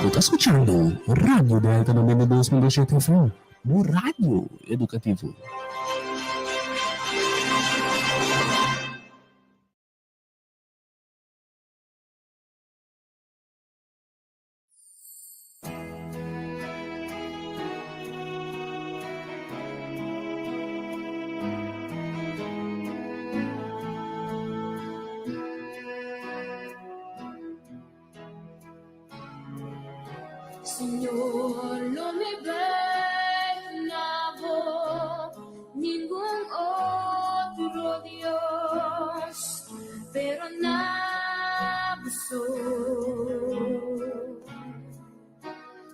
Bo ta skuchando Radio Delta 92.7 FM, bo radio edukativo. Señor, lo mi bai na bo, ningun otro Dios, pero na bo so.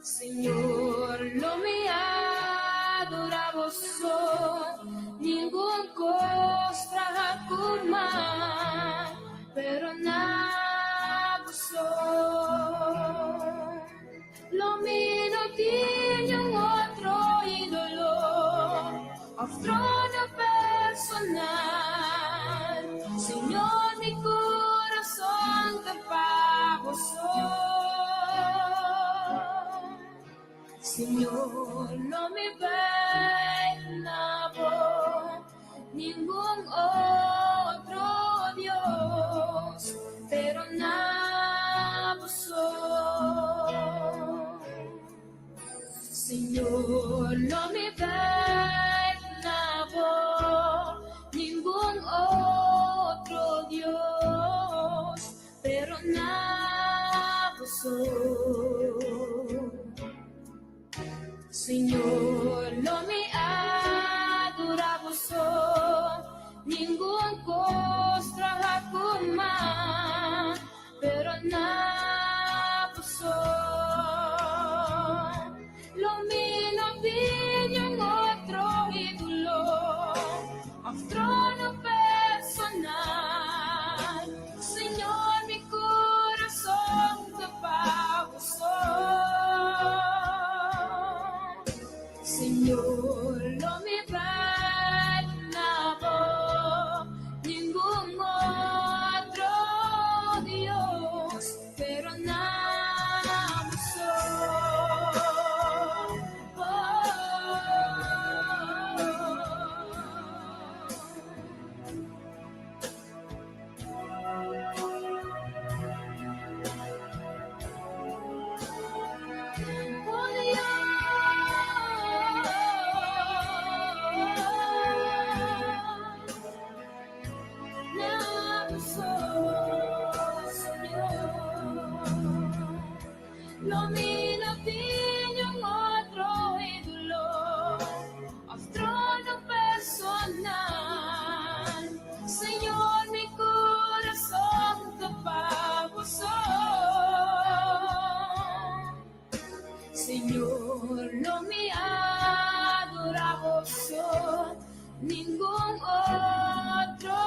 Señor, lo mi adora bo so, ningun cos traha cu man, pero na bo so. Lo mi no tin niun otro idolo of trono personal, Señor, mi curason ta pa bo so. Señor, lo mi bai na bo, ningun otro Dios, pero na bo so. Señor, lo mi bai na bo, ningun otro Dios, pero na bo so. Señor, lo mi adora bo so, ningun cos traha cu man, pero na bo so. Lo mi no tin niun otro ídolo of trono personal, Señor, mi curason ta pa bo so. Señor, lo mi bai na bo, ningun otro Dios, pero na bo so. Lo mi no tin niun otro ídolo of trono personal, Señor, mi curason ta pa bo so. Señor, lo mi adora bo so, ningun otro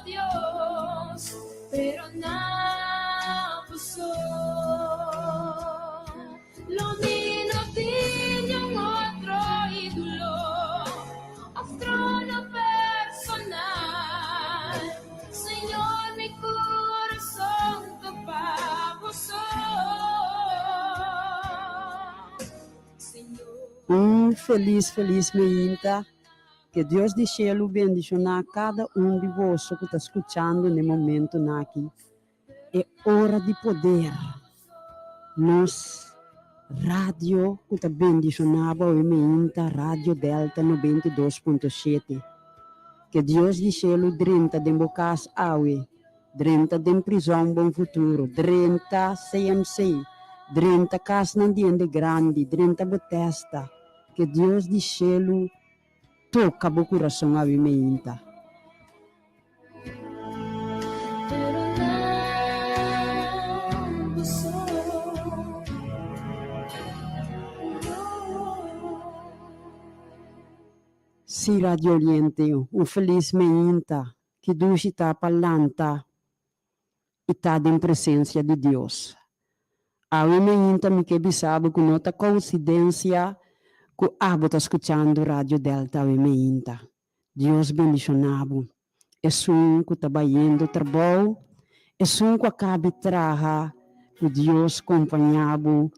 Dios, pero na bo so. Lo mi no tin niun otro ídolo of trono personal, Señor, mi curason ta pa bo so. Señor. Un felis felis meinta. Ke Dios di shelu bendishoná kada un di boso ku ta skuchando n'e momentunan aki. E ora di poder. Nos radio ku ta bendishoná bo awe meinta, Radio Delta 92.7. Ke Dios di shelu drenta den bo kas awe, drenta den prizòn Bon Futuro, drenta CMC, drenta kasnan di hende grandi, drenta bo tèsta. Ke Dios di shelu toka bo kurason awe meinta. Sí, Radio Oriente, un felis meinta. Ki dushi ta pa lanta i ta den presensia di Dios. Awe meinta mi ke bisa bo ku no ta koinsidensia ku abo ta skuchando Radio Delta awe meinta. Dios bendishoná bo. Esun ku ta bayendo trabou, esun ku a kabi traha, ku Dios kompañá bo.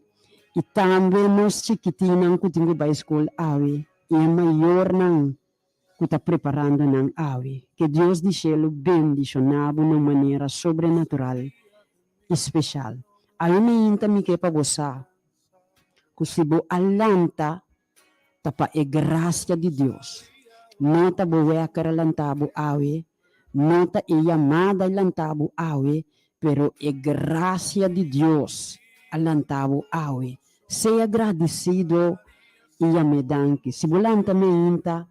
I tambe nos chikitinnan ku tin ku bai skol awe i e mayornan ku ta preparando nan awe. Ke Dios di shelu bendishoná bo na un manera sobrenatural i speshal. Awe meinta mi ke pa bo sa ku si bo a lanta ta pa e grasia di Dios. No ta bo wèker a lanta bo awe, no ta e yamada a lanta bo awe, pero e grasia di Dios a lanta bo awe. Sea gradisido i yam'é danki. Si bo lanta meinta,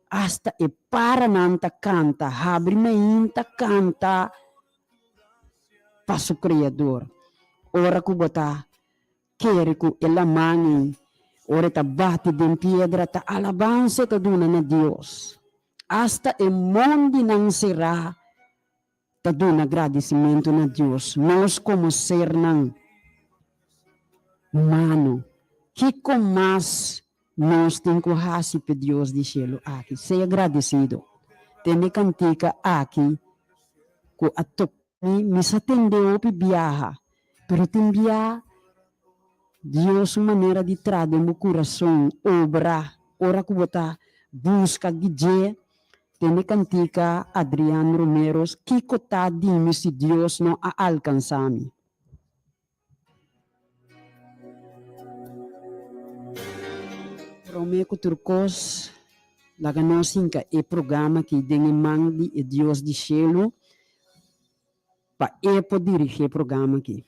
asta e paranan ta kanta, habri meinta kanta pa su Kreador. Ora ku bo ta Kere ku e laman ei, ora e ta bati den piedra, ta alabansa e ta duna na Dios. Asta e mondinan será ta duna gradisimentu na Dios. Nos komo sernan humano, kiko mas nos tin ku hasi p'e Dios di shelu aki? Sea gradisido. Tende kantika aki ku a toka Mi mi sa tende hopi biaha, pero tin bia Dios su manera di traha den bo kurason, obra, ora ku bo ta buska di dje. Tende kantika Adrian Romeros, Kiko ta di mi si Dios no a alkansa mi? Promé ku tur kos, laga nos hinka e programa aki den e man di e Dios di shelu pa E por dirigí e programa aki.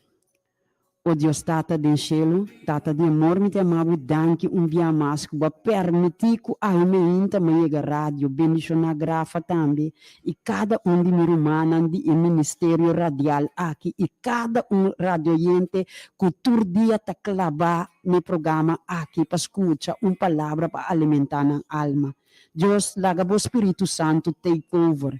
O Dios Tata den shelu, Tata di amor, mi ta yama Bo danki un bia mas ku Bo a permití ku awe meinta mi a yega radio. Bendishoná Grafa tambe i kada un di mi rumannan di e ministerio radial aki i kada un radioyente ku tur dia ta klabá n'e programa aki pa skucha un palabra pa alimentá nan alma. Dios, laga bo Spiritu Santu take over.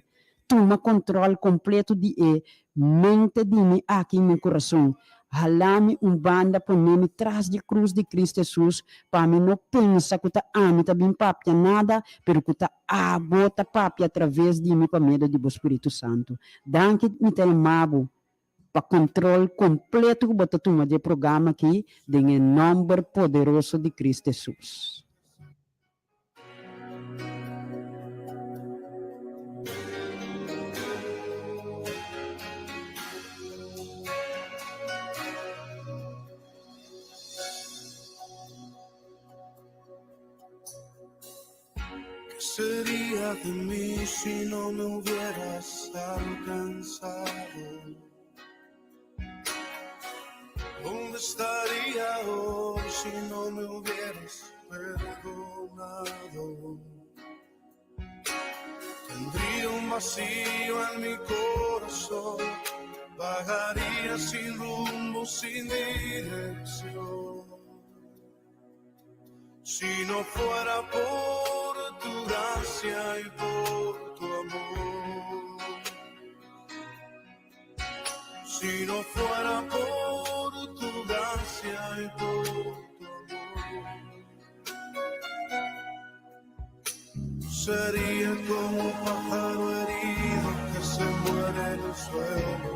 Tuma kontrol kompleto di e mente di mi aki i mi kurason. Hala mi un banda pone mi tras di krus di Kristu Hesus pa mi no pensa ku ta ami ta bin papia nada, pero ku ta abo ta papia atraves di mi pa medio di bo Spiritu Santu. Danki mi ta yama bo pa kontrol kompleto ku bo ta tuma di e programa aki den e nòmber poderoso di Kristu Hesus. Ke seria de mi si no me hubieras alcanzado? Donde estaria hoy si no me hubieras perdonado? Tendría un vacío en mi corazón, vagaría sin rumbo, sin dirección. Si no fuera por tu gracia y por tu amor. Si no fuera por tu gracia y por tu amor. Sería como un pájaro herido que se muere en el suelo.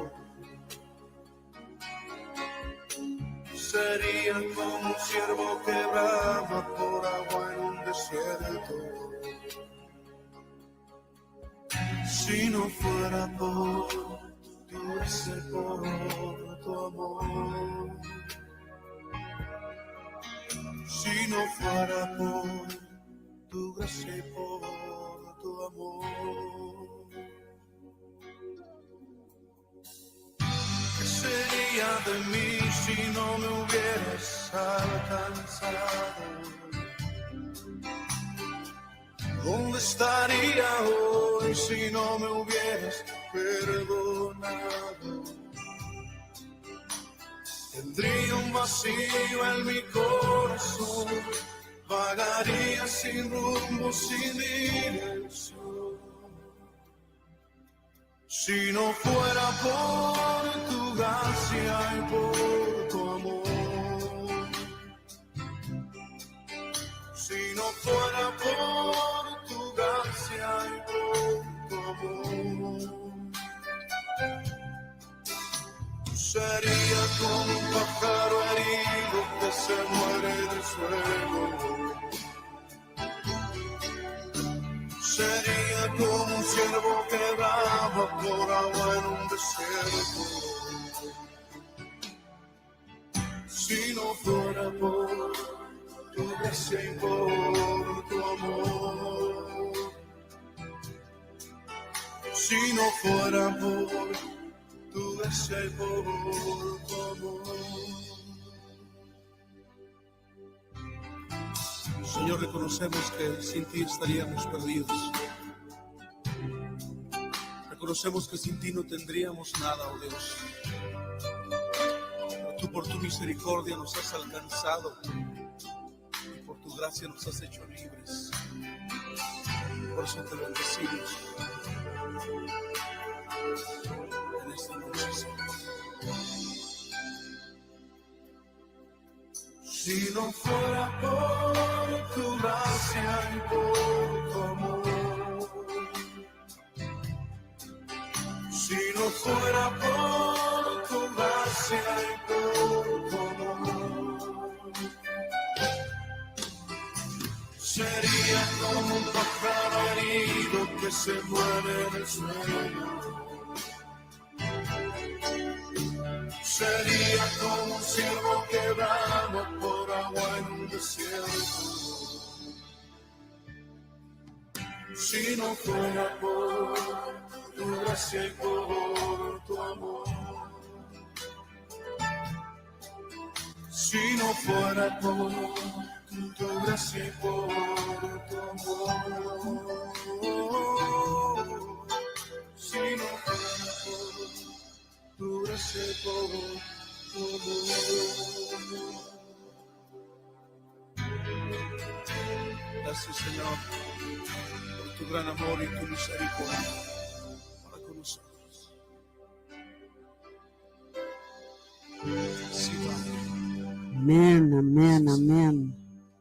Sería como un ciervo que brama por agua en un desierto. Si no fuera por tu gracia y por tu amor. Si no fuera por tu gracia y por tu amor. Ke seria de mi si no me hubieras alcanzado? Donde estaria hoy si no me hubieras perdonado? Tendría un vacío en mi corazón, vagaría sin rumbo, sin dirección. Si no fuera por tu gracia y por tu amor. Si no fuera por tu gracia y por tu amor. Sería como un pájaro herido que se suelo. Sería como un ciervo que brama por agua en un desierto. Si no fuera por tu gracia y por tu amor. Si no fuera por tu gracia y por tu amor. Señor, reconocemos que sin ti estaríamos perdidos. Reconocemos que sin ti no tendríamos nada, oh Dios. Pero tú por tu misericordia nos has alcanzado y por tu gracia nos has hecho libres. Por eso te bendecimos en esta noche, Señor. Si no fuera por tu gracia y por tu amor, si no fuera por tu gracia y por tu amor, sería como un pájaro herido que se muere en el suelo. Sería como un ciervo que brama por agua en un desierto. Si no fuera por tu gracia y por tu amor. Si no fuera por tu gracia y por tu amor. Si no fuera por tu gracia y por tu amor. Gracias, Señor, por tu gran amor y tu misericordia para con nosotros. Sí, Padre. Amen, amen, amen.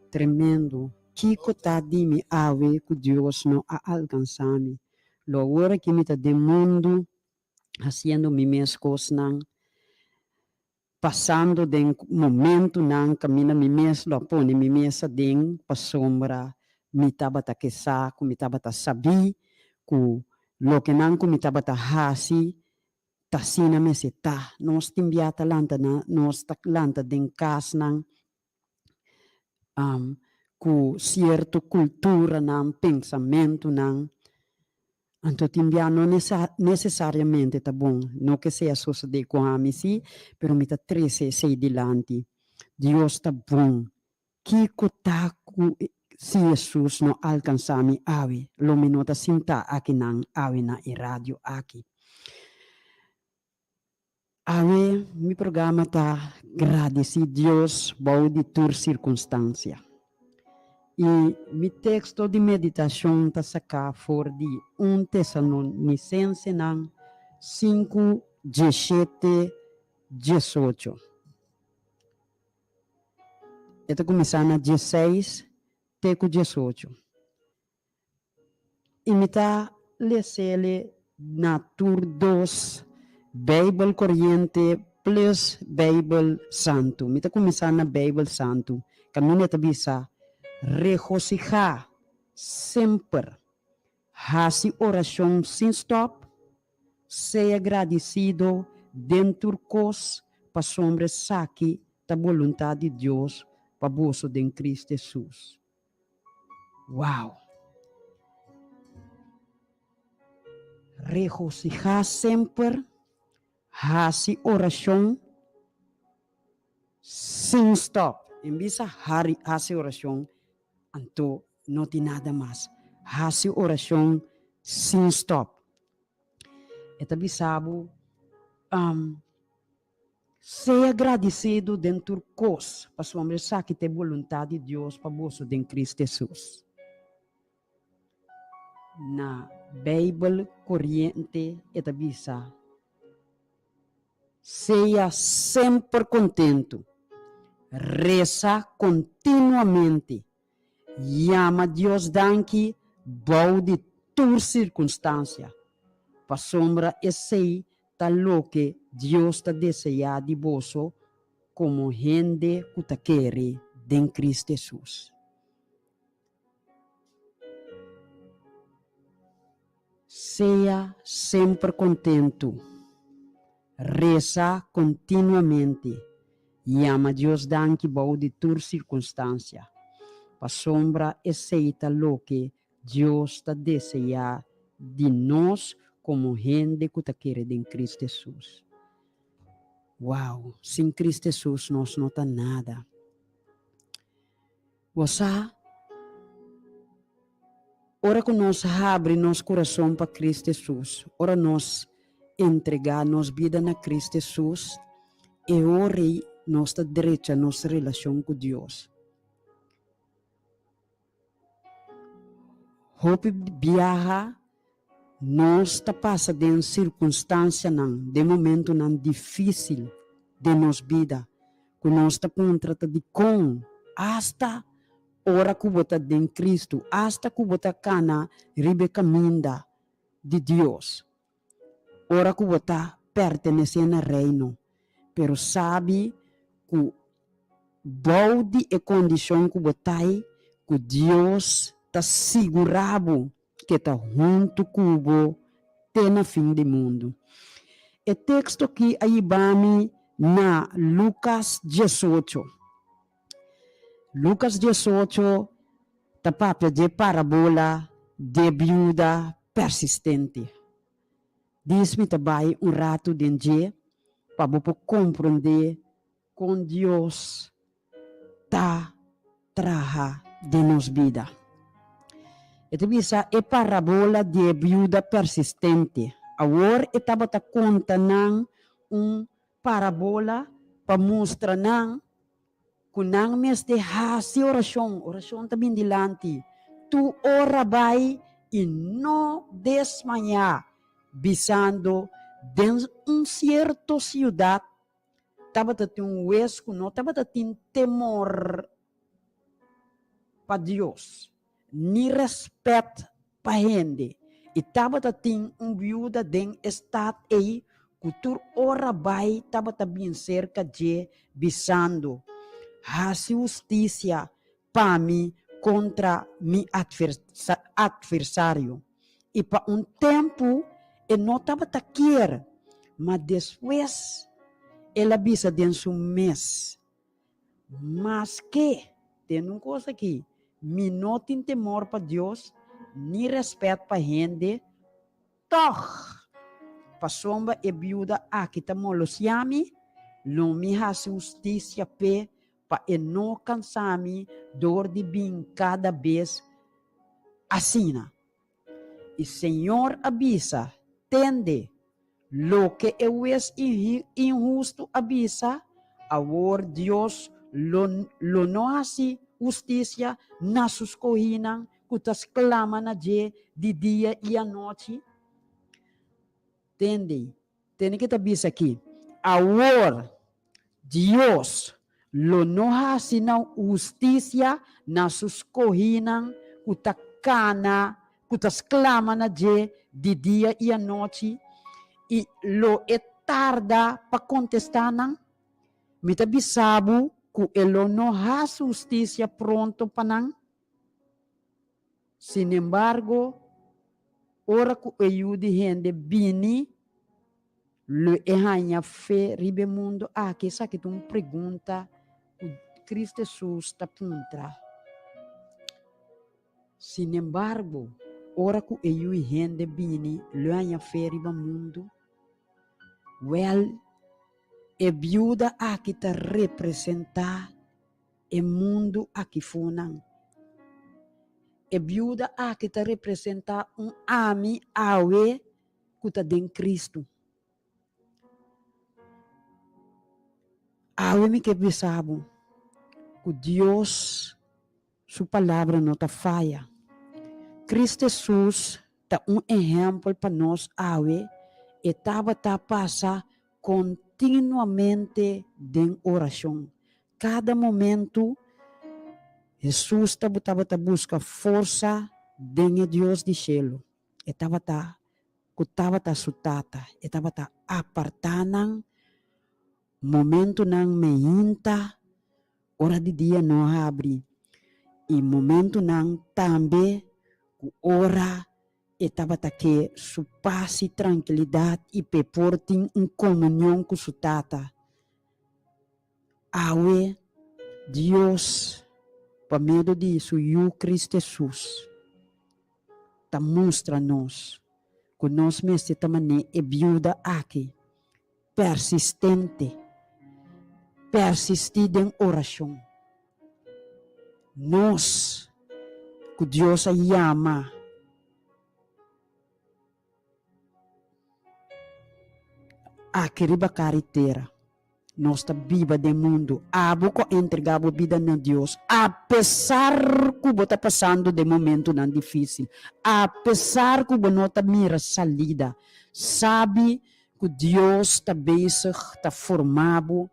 Tremendo. Kiko ta di mi awe ku Dios no a alkansá mi? Lo awor aki mi ta den mundu hasiendo mi mes kosnan, pasando den momentunan kaminda mi mes lo a pone mi mes aden pasobra mi tabata ke sa ku mi tabata sabí ku lokenan ku mi tabata hasi ta asina mester ta. Nos tin bia ta lanta na nos ta lanta den kasnan ku sierto kulturanan, pensamentunan, anto tin bia no nesesariamente ta bon, no ke sea sosodé ku ami sí, pero mi ta trese esei dilanti. Dios ta bon. Kiko ta ku si Hesus no alkansá mi awe, lo mi no ta sintá akinan awe na e radio aki. Awe mi programa ta Gradisí Dios bou di tur sirkunstansia. I mi teksto di meditashon ta saká for di un Tesalonisensenan sinku, dieshete, diesocho. E ta kuminsá na diesseis te ku diesocho. I mi ta les'ele na tur dos Beibel Koriente plus Beibel Santu. Mi ta kuminsá na Beibel Santu, kaminda e ta bisa, Regosihá semper, hasi orashon sin stòp, sea gradisido den tur kos, pasobra esaki ta boluntat di Dios pa boso den Kristu Hesus. Wow! Regosihá semper, hasi orashon sin stòp. En bisa hari hasi orashon, anto no tin nada mas. Hasi orashon sin stòp. E ta bisa bo, Sea gradisido den tur kos, pasobra esaki ta e boluntat di Dios pa boso den Cristo Hesus. Na Beibel Koriente e ta bisa, Sea semper kontentu, resa kontinuamente, Yama Dios danki bou di tur sirkunstansia, pasobra esei ta loke Dios ta deseá di boso komo hende ku ta kere den Cristo Hesus. Sea semper kontentu. Resa kontinuamente. Yama Dios danki bou di tur sirkunstansia, pasobra esei ta loke Dios ta deseá di nos komo hende ku ta kere den Kristu Hesus. Wow! Sin Kristu Hesus nos no ta nada. Bo sa, ora ku nos habri nos kurason pa Kristu Hesus, ora nos entregá nos bida na Kristu Hesus, e ora ei nos ta drecha nos relashon ku Dios. Hopi biaha nos ta pasa den sirkunstansianan, den momentunan difísil den nos bida, ku nos ta puntra ta dikon asta ora ku bo ta den Kristu, asta ku bo ta kana riba e kaminda di Dios, ora ku bo ta pertenesé na Reino, pero sabi ku bou di e kondishon ku bo ta ei, ku Dios ta sigurá bo ke ta huntu ku bo te na fin di mundu. E teksto aki a yiba mi na Lukas diesocho. Lukas diesocho ta papia dje parabola dje biuda persistente. Dis mi ta bai un ratu den dje pa bo por komprondé kon Dios ta traha den nos bida. E ta bisa e parabola di e biuda persistente. Awor e tabata konta nan un parabola pa mustra nan ku nan mester hasi orashon. Orashon ta bin dilanti tur ora bai i no desmayá, bisando, Den un sierto siudat tabata tin un hues ku no tabata tin temor pa Dios ni rèspèt pa hende, i tabata tin un biuda den e stat ei ku tur ora bai tabata bin serka dje bisando, Hasi hustisia pa mi kontra mi atversario. I pa un tempu e no tabata kier, ma despues el a bisa den su mes, Maske, tende un kos aki, mi no tin temor pa Dios ni rèspèt pa hende, tòg, pasobra e biuda aki ta molosiá mi, lo mi hasi hustisia p'e pa e no kansa mi dor di bin kada bes asina. I Señor a bisa, Tende, loke e hues inhustu a bisa, awor Dios lo lo no hasi hustisia na su skohínan ku ta sklama na dje di dia i anochi? Tende, Tene ke ta bisa aki, Awor Dios lo no hasi nan hustisia na su skohínan ku ta kana, ku ta sklama na dje di dia i anochi, i lo e tarda pa kontestá nan? Mi ta bisa bo ku e lo no hasi hustisia pronto pa nan. Sinembargo, ora ku e Yu di hende bini, lo e haña fe riba e mundu aki? Esaki ta un pregunta ku Kristu Hesus ta puntra. Sinembargo, ora ku e Yu di hende bini, lo e haña fe riba mundu? Wèl, e biuda aki ta representá e mundu aki fonan. E biuda aki ta representá un ami awe ku ta den Kristu. Awe mi ke bisa bo ku Dios su palabra no ta faya. Kristu Hesus ta un ehèmpel pa nos awe, e tabata pasa kontinuamente den orashon. Kada momentu Hesus tabata buska forsa den e Dios di shelu. E tabata ku tabata su Tata. E tabata apartá nan momentunan meinta. Ora di dia no habri i momentunan tambe ku ora e tabata ke su pas i trankilidat i p'e por tin un komunion ku su Tata. Awe, Dios, pa medio di su Yu Cristo Hesus, ta mustra nos ku nos mester ta manera e biuda aki, persistente, persistí den orashon. Nos ku Dios a yama aki riba kara i tera, nos ta biba den mundu. Abo ku a entregá bo bida na Dios, apesar ku bo ta pasando den momentunan difísil, apesar ku bo no ta mira salida, sabi ku Dios ta bezig ta forma bo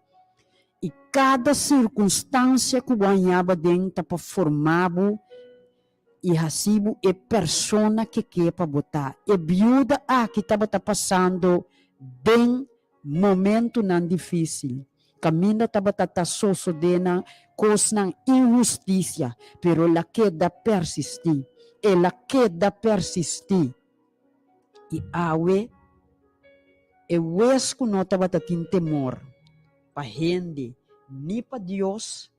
i kada sirkunstansia ku bo haña bo aden ta pa forma bo i hasi bo e persona ke ke pa bo ta. E biuda aki tabata pasando den momentunan difísil, kaminda tabata ta sosodé nan kosnan inhustisia, pero el a keda persistí, el a keda persistí. I awe, e wes ku no tabata tin temor pa hende ni pa Dios,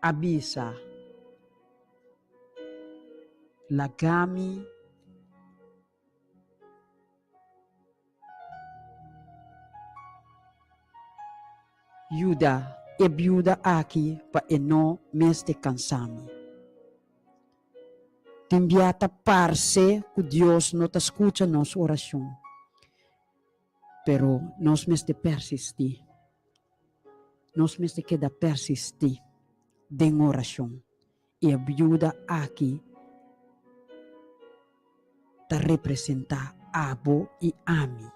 a bisa, Laga mi Yuda e biuda aki pa e no mester kansa mi. Tin bia ta parse ku Dios no ta skucha nos orashon, pero nos mester persistí. Nos mester keda persistí den orashon. I e biuda aki ta representá abo i ami.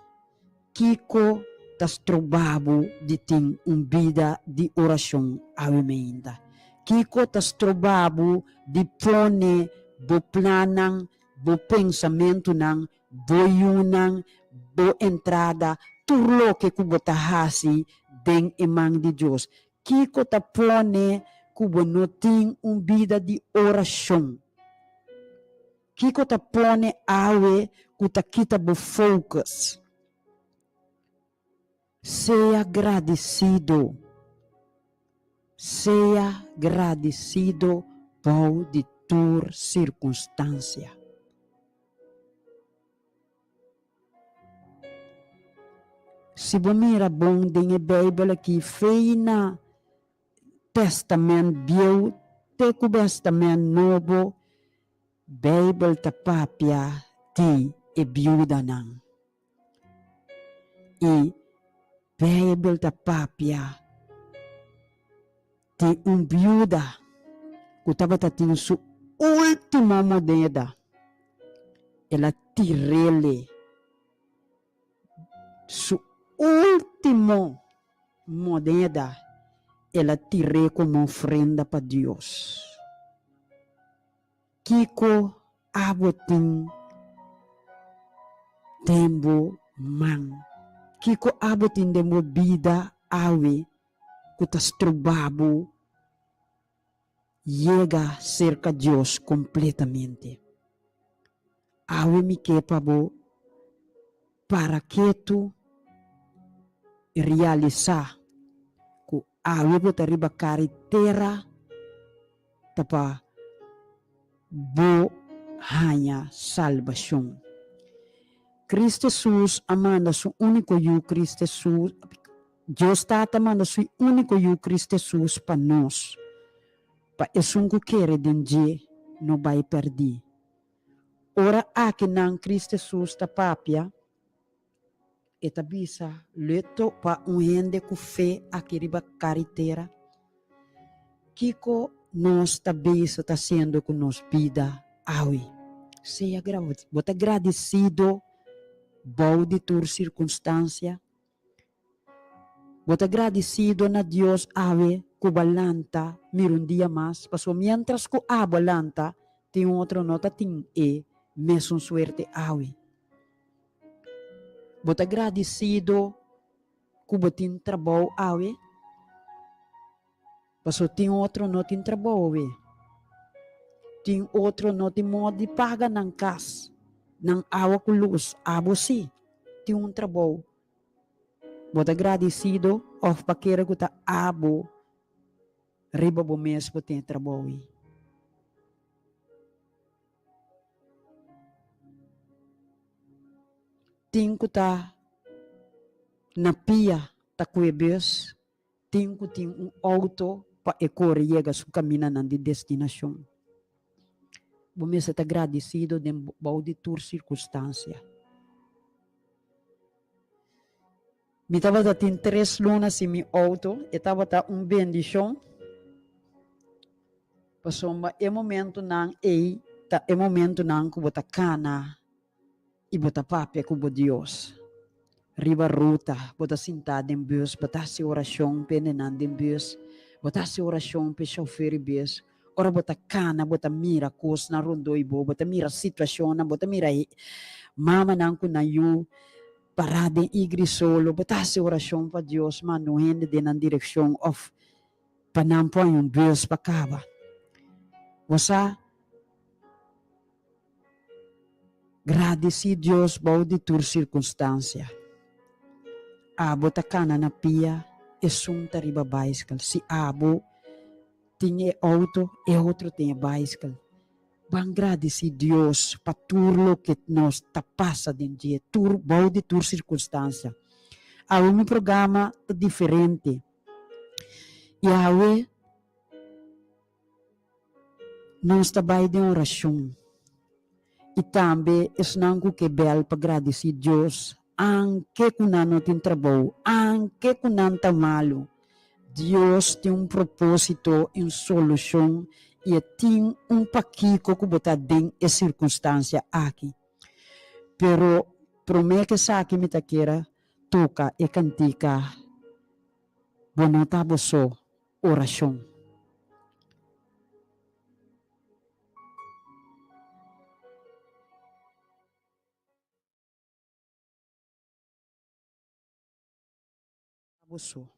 Kiko ta stroba bo di tin un bida di orashon awe meinta? Kiko ta stroba bo di pone bo plannan, bo pensamentunan, bo yunan, bo entrada, tur loke ku bo ta hasi den e man di Dios? Kiko ta pone ku bo no tin un bida di orashon? Kiko ta pone awe ku ta kita bo focus? Sea gradisido. Sea gradisido bou di tur sirkunstansia. Si bo mira bon den e Bijbel aki, fei na Testament Bieu te ku Testament Nobo, Bijbel ta papia di e biudanan. I Bijbel ta papia di un biuda ku tabata tin su último moneda. El a tir'ele su último moneda, el a tir'é komo ofrenda pa Dios. Kiko abo tin den bo man? Kiko abo tin den bo bida awe ku ta stroba bo yega serka Dios kompletamente? Awe mi ke pa bo para ketu i realisá ku awe bo ta riba kara i tera ta pa bo haña salbashon. Cristo Hesus a manda su úniko Yu Cristo Hesus, Dios Tata a manda su úniko Yu Cristo Hesus pa nos, pa esun ku kere den dje no bai pèrdí. Ora akinan Cristo Hesus ta papia, E ta bisa, Lo e topa un hende ku fe aki riba karitera? Kiko nos ta bisa ta hasiendo ku nos bida awe? Sea bo ta gradisido bou di tur sirkunstansia? Bo ta gradisido na Dios awe ku bo a lanta mira un dia mas? Pasobra miéntras ku abo a lanta, tin otro no ta tin e mesun suerte awe. Bo ta gradisido. ku bo tin trabou awe? Paso tin otro no tin trabou awe. Tin otro no tin modo di paga nan kas, nan awa ku lus. Abo si tin un trabou. Bo ta gradisido òf pa kere ku ta abo riba bo mes bo tin e trabou ei? Tin ku ta na pia ta kue bus, tin ku tin un outo pa e kore yega su kaminanan di destinashon. Bo mester ta gradisido den bou di tur sirkunstansia. Mi tabata tin tres luna sin mi outo, e tabata un bendishon, pasobra e momentunan ei ta e momentunan ku bo ta kana i bo ta papia ku bo Dios. Riba ruta, bo ta sintá den bus, bo ta hasi orashon p'e nenan den bus, bo ta hasi orashon p'e shofer di bus. Ora bo ta kana, bo ta mira kosnan rondó i bo, bo ta mira situashonnan, bo ta mira mamanan ku nan yu pará den igri solo, bo ta hasi orashon pa Dios manda un hende den nan direkshon òf pa nan por haña un bus pa kaba. Bo sa gradisí Dios bou di tur sirkunstansia. Abo ta kana na pia, esun ta riba baiskel. Si abo tin e outo, e otro tin e baiskel. Ban gradisí Dios pa tur loke nos ta pasa den dje, tur bou di tur sirkunstansia. Awe mi programa ta diferente i awe nos ta bai den orashon i tambe esnan ku ke bèl pa gradisí Dios anke ku nan no tin trabou, anke ku nan ta malu. Dios tin un propósito i un solushon i e tin un pakiko ku bo ta den e sirkunstansia aki. Pero promé ku esaki mi ta kere toka e kantika Bo no ta bo so, orashon. Boso.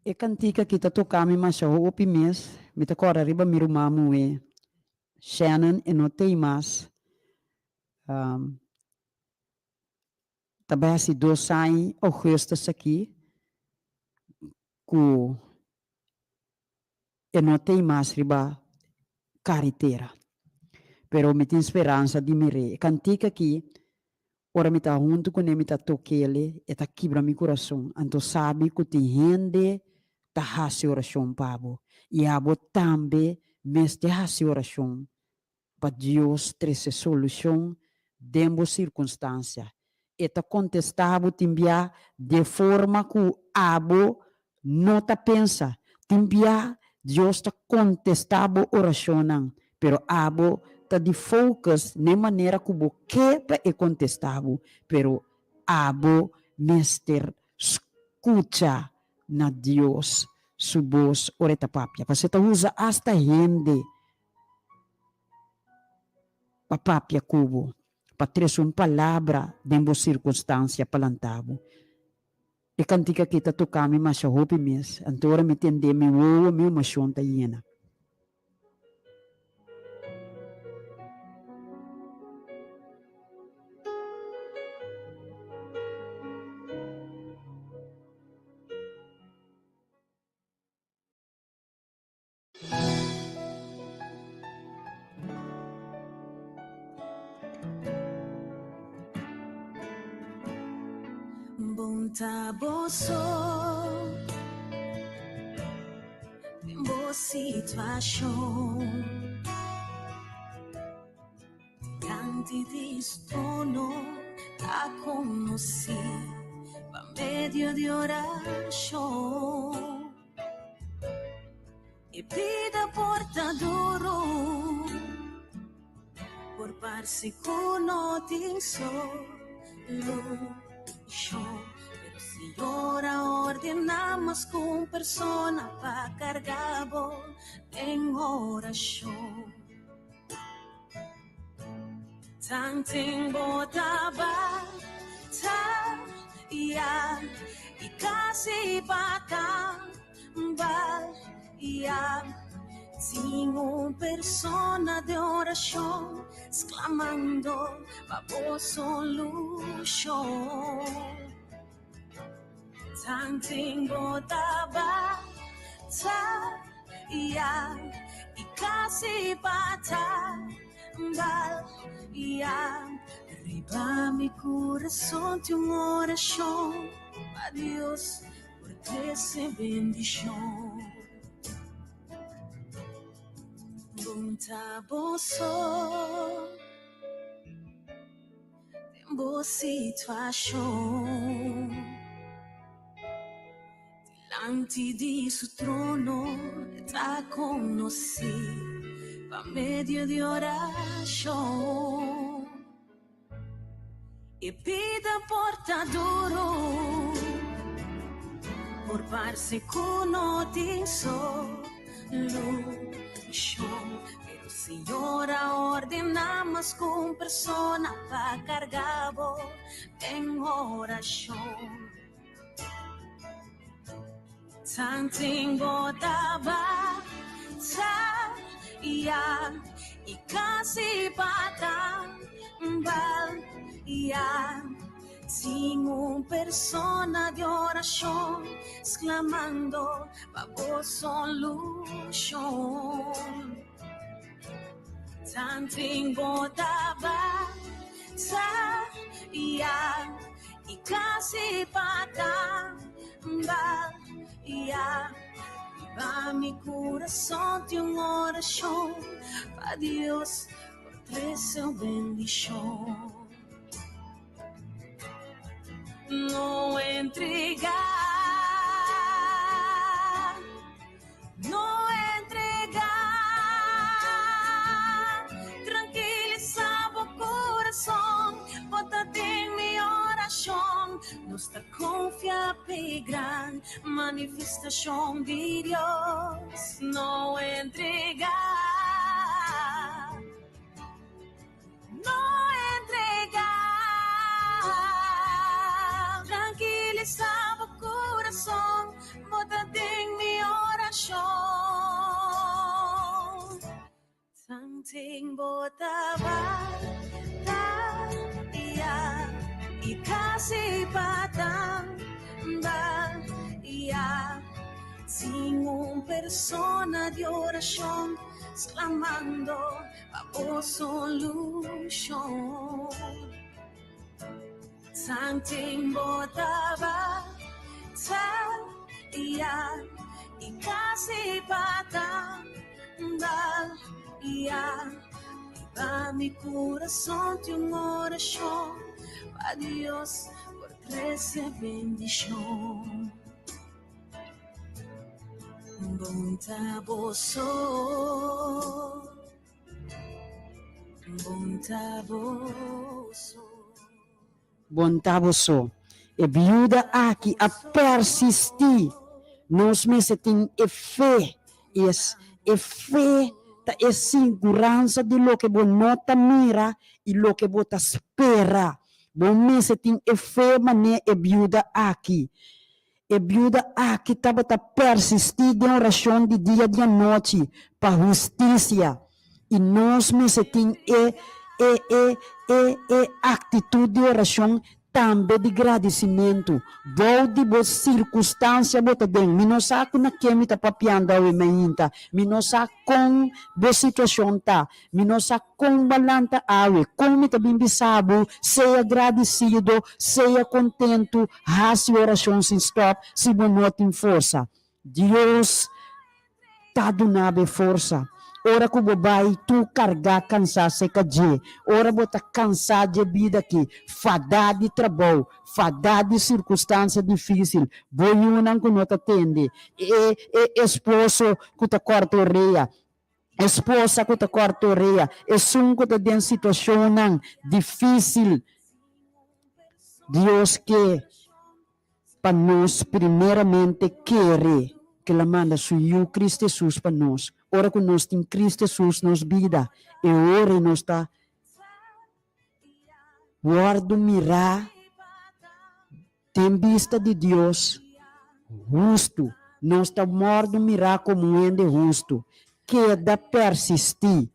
E kantika aki ta toka mi masha hopi mes. Mi ta kòrda riba mi ruman muhé, Shannon, e no t'ei mas. Ta bai hasi dos aña ougùstus aki ku e no t'ei mas riba karetera. Pero mi tin speransa di mir'é. E kantika aki Ora mi ta huntu kuné mi ta tok'el, e ta kibra mi kurason. Anto sabi ku tin hende ta hasi orashon pa bo, i abo tambe mester hasi orashon pa Dios trese solushon den bo sirkunstansia. E ta kontestá bo tin bia den forma ku abo no ta pensa. Tin bia Dios ta kontestá bo orashonnan, pero abo ta di focus n'e manera ku bo ke pa e kontestá bo. Pero abo mester skucha na Dios su bos ora e ta papia. Pasobra e ta usa asta hende pa papia ku bo, pa trese un palabra den bo sirkunstansia pa lanta bo. E kantika aki ta toka mi masha hopi mes, anto ora mi tend'é mi wowo mi emoshon ta yena. Bon ta bo so den bo situashon. Dilanti di su trono ta konosí pa medio di orashon. E bida por ta duru, por parse ku no tin solushon, pero Señor a ordená mas ku un persona pa karga bo den orashon. Tanten bo ta bata. I kasi pa tambaleá. Tin un persona den orashon sklamando pa bo solushon. Tanten bo ta batayá i kasi pa tambaleá. Riba mi kurason tin un orashon pa Dios por trese bendishon. Bon ta bo so den bo situashon. Dilanti di su trono e ta konosí pa medio di orashon. E bida por ta duru, por parse ku no tin solushon, pero Señor a ordená mas ku un persona pa karga bo den orashon. Tanten bo ta batayá i kasi pa tambaleá. Tin un persona di orashon sklamando pa bo solushon. Tanten bo ta batayá i kasi pa tambaleá. Riba mi kurason tin un orashon pa Dios por trese un bendishon. No entregá, no entregá. Trankilisá bo kurason, bo ta den mi orashon. Nos ta konfia p'e gran manifestashon di Dios. No entregá. No entregá. Trankilisá bo kurason, bo ta den mi orashon. Tanten bo ta batayá i kasi pa tambaleá. Tin un persona di orashon sklamando Pa bo solushon. Tanten bo ta batayá i kasi pa tambaleá. Riba mi kurason tin un orashon pa Dios por trese bendishon. Bon ta boso, bon ta boso. Bon ta boso. E biuda aki a persistí. Nos mester tin e fe. I es e fe ta e siguransa di loke bo no ta mira i loke bo ta spera. Bo mester tin e fe manera e biuda aki. E biuda aki tabata persistí den orashon di dia di anochi pa hustisia, i nos mester tin e e e e e aktitut di orashon tambe di gradisimentu. Bou di bo sirkunstansia bo ta den. Mi no sa ku na ken mi ta papiando awe mainta. Mi no sa kon bo situashon ta. Mi no sa kon bo a lanta awe, kon mi ta bin bisa bo, sea gradisido, sea kontentu, hasi orashon sin stòp si bo no tin forsa. Dios ta duna bo e forsa. Ora ku bo bai tur kargá kansá seka dje, ora bo ta kansá dje bida aki, fadá di trabou, fadá di sirkunstansia difísil, bo yunan ku no ta tende, e e esposo ku ta kòrta orea, Esposa ku ta kòrta orea, esun ku ta den situashonnan difísil. Dios ke pa nos primeramente kere ku el a manda su Yu Cristo Hesus pa nos. Ora ku nos tin Cristo Hesus nos bida, e ora ei nos ta wòrdu mirá. Den bista di Dios, hustu. Nos ta mòrdu mirá komo un hende hustu. Keda persistí.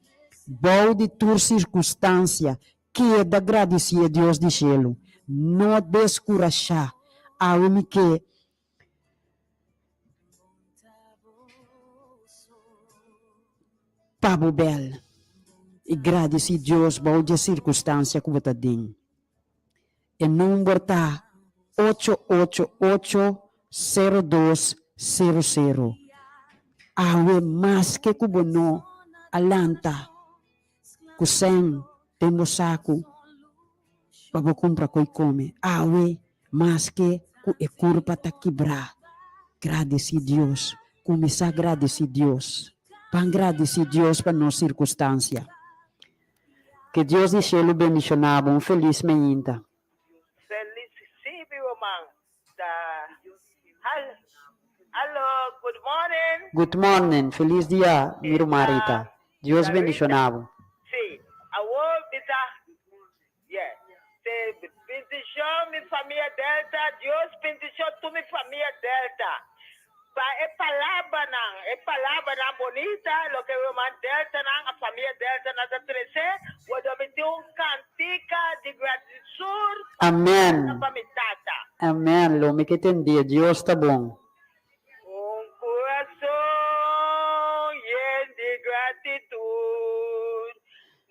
Bou di tur sirkunstansia, keda gradisí e Dios di shelu. No deskurashá. Awe mi ke pa bo bèl i gradisí Dios bou di e sirkunstansia ku bo ta den. E number ta ocho ocho ocho sero dos sero sero. Awe maske ku bo no a lanta ku sèn den bo saku pa bo kumpra koi kome, awe maske ku e kurpa ta kibrá, gradisí Dios. Kuminsá gradisí Dios. Ban gradisí Dios pa nos sirkunstansia. Ke Dios di shelu bendishoná bo. Un felis meinta. Felis sibi ruman ta Hallo good morning. Good morning felis dia mi ruman Rita Dios bendishoná bo. Si awor mi ta yeah si bendishon mi famia Delta Dios bendishon tur mi famia Delta Pa e palabranan, e palabranan bonita, loke ruman Deltanan, a famia Deltanan ta trece, worde mi tin un cantica di gratitud pa mi Amen. tata, pa mi tata. Amen. Lo mi ke tendé. Dios ta bon. Un curason yen di gratitud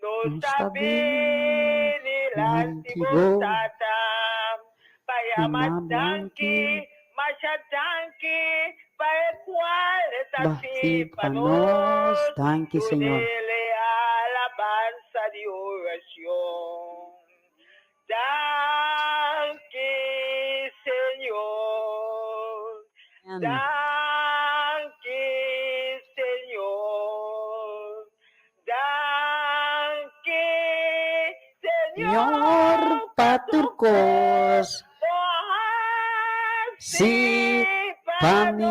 nos Nos ta ta bini bini lanti lanti bo bo. tata. Pa yama Yama danki, danki. masha danki pa e kual e ta Ba si si pa pa nos. nos. Danki, Señor. Dunele alabansa di orashon. Danki, Señor. Amen. Danki, Señor. Danki Señor Señor pa pa tur tur kos kos. bo a hasi Sí, pa pa mi,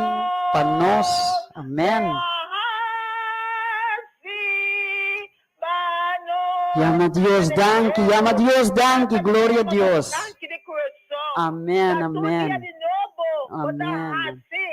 pa nos. nos. Bo Amén. a hasi pa nos. Yama Dios danki, yama Dios danki, gloria a Dios. Danki di kurason. Amén, Pa tur dia amén. di nobo bo ta Amén. hasi.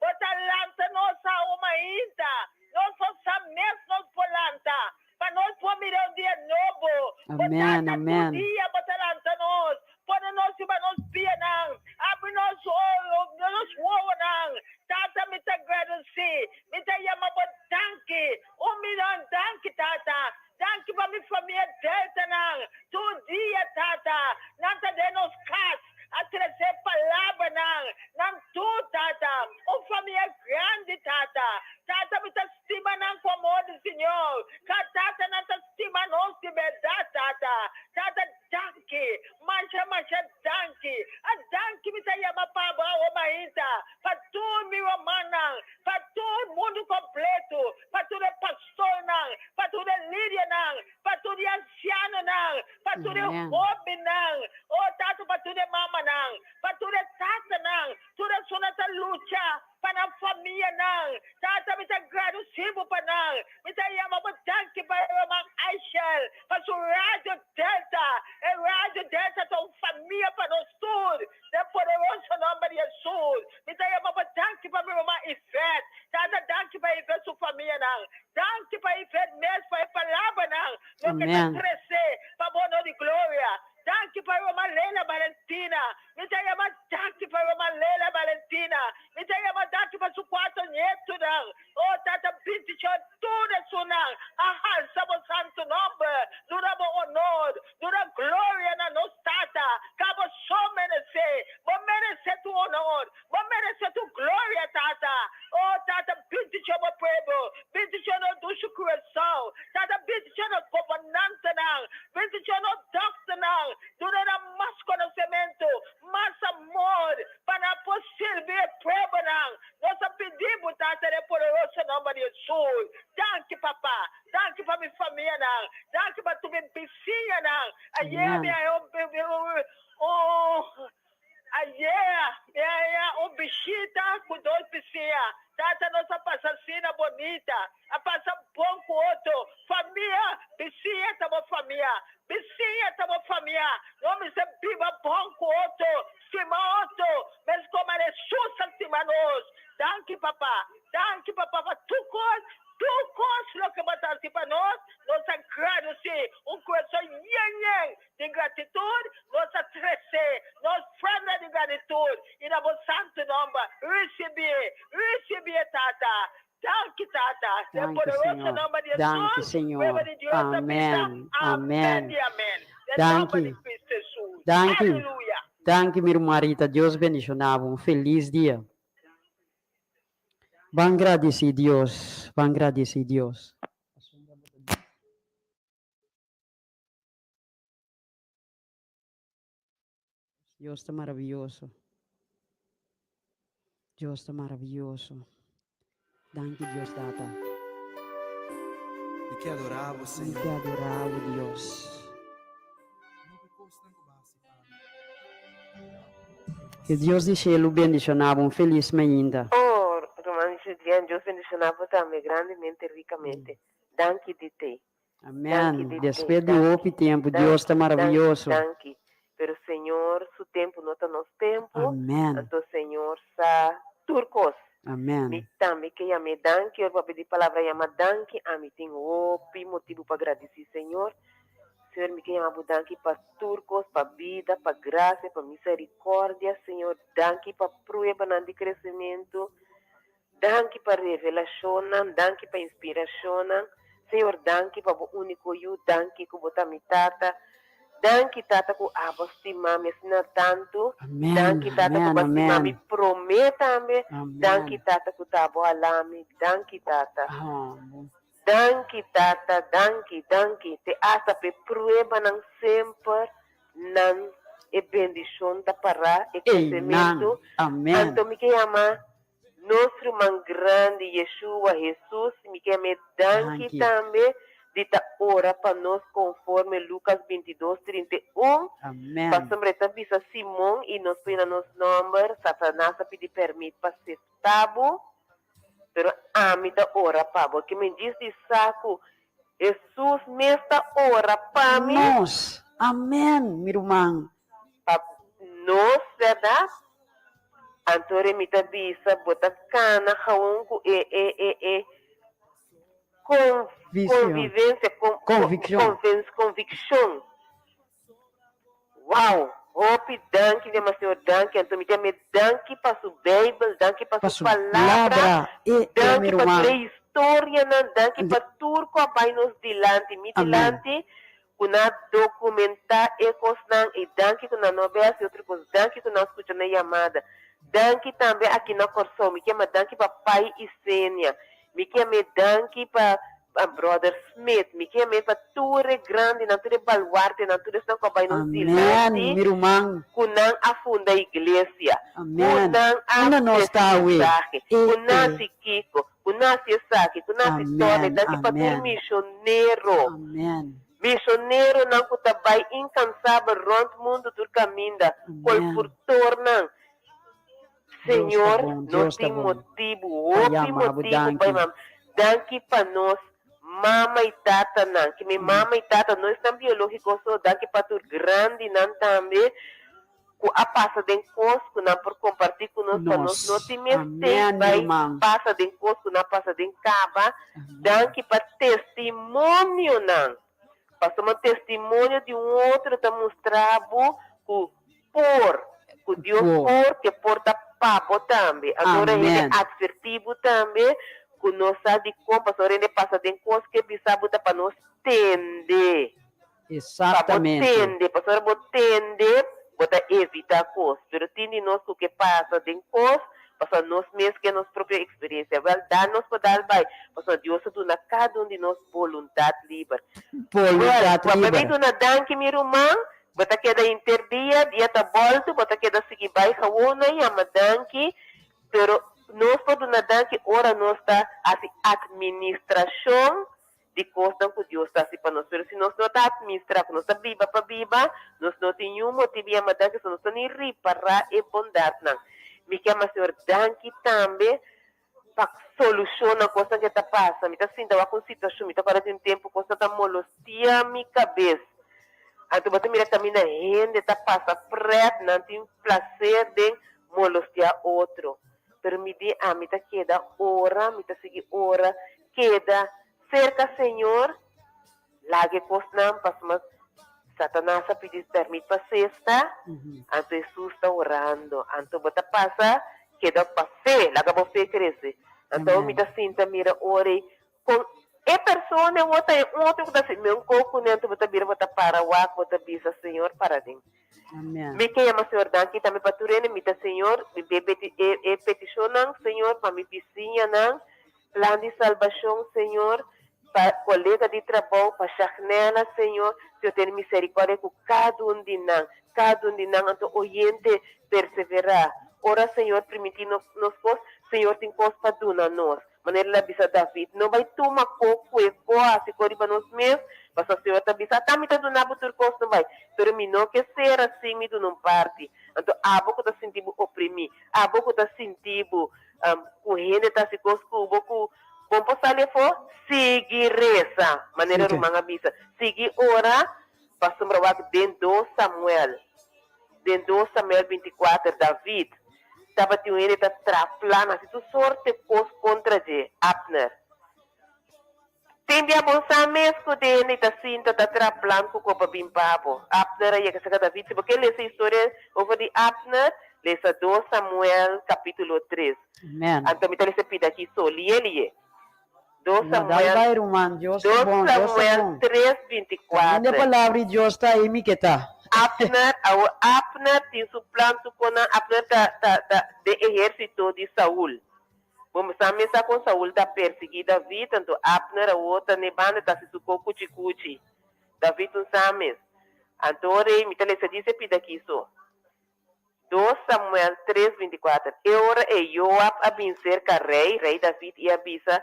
Bo ta lanta nos auma ainda. Nos por sa mes nos por lanta, pa nos por mira un dia nobo. Bo Amen, Tata, tur amen. dia bo ta lanta nos, pone nos riba nos pianan, abri nos oro, nos wowonan. Tata, mi ta gradesí, mi ta yama bo danki, un miron danki, Tata. Danki pa mi famia Deltanan, tur dia, Tata, nan ta den nos kas. A trece palabranan nan tur, Tata. Un famia grandi, Tata. Tata, mi ta stima nan cu amor di Señor. Ca Tata, nan ta stima nos di berdad, Tata. Tata, danki. Masha, masha danki. A danki mi ta yama pa bo awo mainta, pa tur mi rumannan, pa tur mundu completo, pa tur e pastornan, pa tur e lidernan, Pa tur e ansianonan, pa tur e Amen. hóbennan, oh Tata, pa tur e mamanan, pa tur e tatanan, tur esunnan ta lucha pa nan famianan. Tata, mi ta gradusí Bo pa nan. Mi ta yama Bo danki pa e ruman Aishel, pa su Radio Delta. E Radio Delta ta un famia pa nos tur. Den poderoso nomber di Hesus, mi ta yama Bo danki pa mi ruman Yvette. Tata, danki pa Yvette su famianan. Danki pa Yvette mes pa e palabranan loke ta Amen. trese pa bo no di gloria. Danki pa ruman Leila Valentina. Mi ta yama danki pa ruman Leila Valentina. Mi ta yama danki pa su kuater nietonan. Oh Tata bindishon tur esunnan a halsa bo santu nomber. Duna bo honor, duna gloria na nos Tata ka bo so meresé. Bo meresé tur honor. Bo merece tur gloria, Tata. Oh, Tata, bendicion bo pueblo. Bendicion nos dushi Curaçao. Tata, bendicion nos gobernantenan. Bendicion nos dokternan. Duna nan mas conocemento, mas amor, pa nan por sirbi e pueblonan. Nos a pidi bo, Tata, den poderoso nomber di Jesus. Danki, Papa. Danki pa mi famianan. Danki pa tur mi bisiñanan. Ayer mi Amen. a un. Ayer mi a haña un bishita ku riba nos. Danki Papa, danki Papa pa tur kos, tur kos loke bo ta hasi pa nos, nos ta gradisí un kurason yen yen di gratitud, nos ta trese nos ofrenda di gratitud i na bo santu nòmber risibí, risibí Tata. Danki Tata, den Danki, poderoso Señor. nòmber di Danki, Hesus, Señor. pueblo di Dios ta bisa, Amén. Amén Amén. i amén. Den nòmber Danki. di Cristo Hesus. Danki. Aleluya. Danki, mi ruman Rita. Dios bendiciona bo. Un feliz dia. Ban gradici Dios. Ban gradici Dios. Dios ta maraviyoso. Dios ta maraviyoso. Danki Dios Tata. Mi ke adorá bo, Mi Señor. ke adorá bo, Dios. No pe kosnan ku bo hasi pa mi. Ke Dios di shelu bendishoná bo. Un felis mainta. Oh, ruman Julian, Dios bendishoná bo tambe grandemente, rikamente. Danki di te. Danki Amén. di te. Despues di Danki. hopi tempu, Dios ta Danki, danki, maraviyoso. danki. Pero Señor su tempu no ta nos tempu, Amén. anto Señor sa tur kos. Mi Amén. tambe ke yam'é danki, ora papia di palabra yama danki, ami tin hopi motibu pa gradisí Señor. Señor, mi ke yama bo danki pa tur kos, pa bida, pa grasia, pa miserikòrdia, Señor. Danki pa pruebanan di kresementu. Danki pa revelashonnan, danki pa inspirashonnan. Señor, danki pa bo úniko Yu, danki ku bo ta mi Tata. Danki, Tata, ku abo a stima mi asina tantu. Amén, Danki, Tata, ku amén, bo a stima mi amén. promé tambe. Danki, Amén. Tata, ku ta abo hala mi. Danki, Tata. Amén. Danki, Tata, danki, danki. Te asta p'e pruebanan semper nan e bendishon ta pará, e Einan. kresementu. Amén. Anto mi ke yama Nos ruman grandi Yeshua Hesus, mi ke me danki Danki. tambe di ta ora pa nos konforme Lukas 22, 31, Amen. pasobra e ta bisa Simon i nos pone na nos nòmber, Satanas a pidi pèrmit pa sefta bo, pero ami ta ora pa bo. Ke men djis di sa ku Hesus mes ta ora pa mi. Nos. Amen, mi ruman. Pa nos, bèrdat? Anto mi ta bisa bo ta kana gewoon ku e e e e con Vision. convivencia con Conviccion. conven conviccion. Wow! Hopi danki demasiado danki anto mi ta me danki pa su Bijbel, danki pa Pa su su palabra, palabra. E e mi danki pa ruman. tur e historianan, danki pa tur ku a bai nos dilanti, mi Amen. dilanti Ku nan a dokumentá e kosnan i danki ku nan no a bai hasi otro kos. Danki ku nan a skucha nan yamada. Danki tambe aki na Kòrsou. Mi ke ama danki pa Pai i Senia. Mi ke am'é danki pa Brother Smith. Mi ke am'é pa tur e grandinan, tur e baluartenan, tur esnan ku a bai nos Amèn, dilanti mi ruman. ku nan a funda iglesia, ku Amèn. nan a Unda nos trese ta awe? mensahe, E ku nan e. hasi kiko. Ku nasi esaki, ku nasi tòne, Amèn, danki pa tur amèn. mishonero. Amèn. Mishoneronan ku ta bai inkansabel rònt mundu tur kaminda, Amèn. kolpurtornan. Dios ta Señor, bon, nos Dios ta tin bon. motibu, Pa hopi yama bo motibu pa danki. yama danki pa nos mama i tatanan. Ki mi mama i tata no esnan biológiko so, danki pa tur grandinan tambe. ku a pasa den kos ku nan por kompartí ku nos pa nos no Nos. tin mester Amèn, mi bai ruman. pasa den kos ku nan a pasa den kaba. Amèn. Danki pa testimonionan. Pasobra un testimonio di un otro ta mustra bo ku por, ku Dios Por. por, ke por ta pa bo tambe. Anto ora hende Amèn. atvertí bo tambe ku no sa dikon, pasobra ora hende pasa den kos ke bisa bo ta pa nos tende. Pa bo Exactamente. tende, pasobra bo tende, bo ta evita kos. Pero tin di nos ku ke pasa den kos, pasobra nos mes ke nos propio eksperensia. Wèl, dal nos por dal bai, pasobra Dios a duna kada un di nos boluntat liber. Wèl, Boluntat bo a pabia liber. duna danki, mi ruman, bo ta keda henter dia, dia ta bòltu, bo ta keda sigui bai gewon na yama danki, pero nos por duna danki ora nos ta hasi atministrashon di kosnan ku Dios ta hasi pa nos. Pero si nos no ta atministrá ku nos ta biba pa biba, nos no tin niun motibu yama danki, so nos ta ni ripará e bondatnan. Mi ke ama Señor danki tambe pa solushonnan kosnan ke ta pasa. Mi ta sinta wak un situashon, mi ta kòrda di un tempu kosnan ta molostia mi kabes. Anto bo ta mira kaminda hende ta pasa prèt, nan tin plaser den molostia otro. Pero mi di ami ta keda ora, mi ta sigui ora, keda serka Señor, laga e kosnan pasobra Satanas a pidi pèrmit pa sesta, anto Hesus ta orando. Anto bo ta pasa keda pa fe, laga bo fe krese. Anto mi ta sinta mira ora ei Kon e persona e wou ta e otro ku ta hasi meun kos ku ne anto bo ta bira bo ta para wak bo ta bisa Señor para den. Amen. Mi ke yama Señor danki tambe pa tur hende mi ta Señor mi be beti e e petishonnan Señor pa mi bisiñanan plan di salbashon Señor pa kolega di trabou pa Shagnella Señor Señor tene misericordia ku kada un di nan kada un di nan anto oyente persevera ora Señor primiti nos nos kos Señor tin kos pa duna nos. Manera el a bisa David, No bai tuma ko ku e ko hasi ko riba nos mes, pasobra Señor ta bisa, Ata mi ta duna bo tur kos, no bai. Pero mi no ke ser asin, mi duna un parti. Anto abo ku ta sinti bo oprimí, abo ku ta sinti bo ku hende ta hasi kos ku bo ku bon por sali afó, sigui resa, manera ruman a bisa, sigui ora, pasobra wak den dos Samuel. Den dos Samuel 24, David tabatin un hende ta traha plan hasi tur sorte kos kontra dje, Abner. Tin bia bon sa mes ku de hende ta sinta ta traha plan ku kopa bin pa bo. Abner a yega serka David. Si bo ke lesa historia over di Abner, lesa dos Samuel kapitulo tres. Amen. Anto mi ta lesa pida aki so, liye liye. Dos No, dal Samuel, bai, ruman. Dios ta dos bon, Dios ta Samuel bon. tres Kaminda e 24. palabra di Dios ta, ei mi ke ta. Abner, awor Abner tin su plan su konan, Abner ta, ta, ta den ehérsito di Saul. Bo sa mesa kon Saul ta persiguí David, anto Abner awor ta n'e banda ta hasi su ko kuchi kuchi. David un sa mes. Anto rei, mi ta lesa dise pida aki so. Dos Samuel tres, 24 E ora ei Joab a bin serka rei, rei David, i a bisa,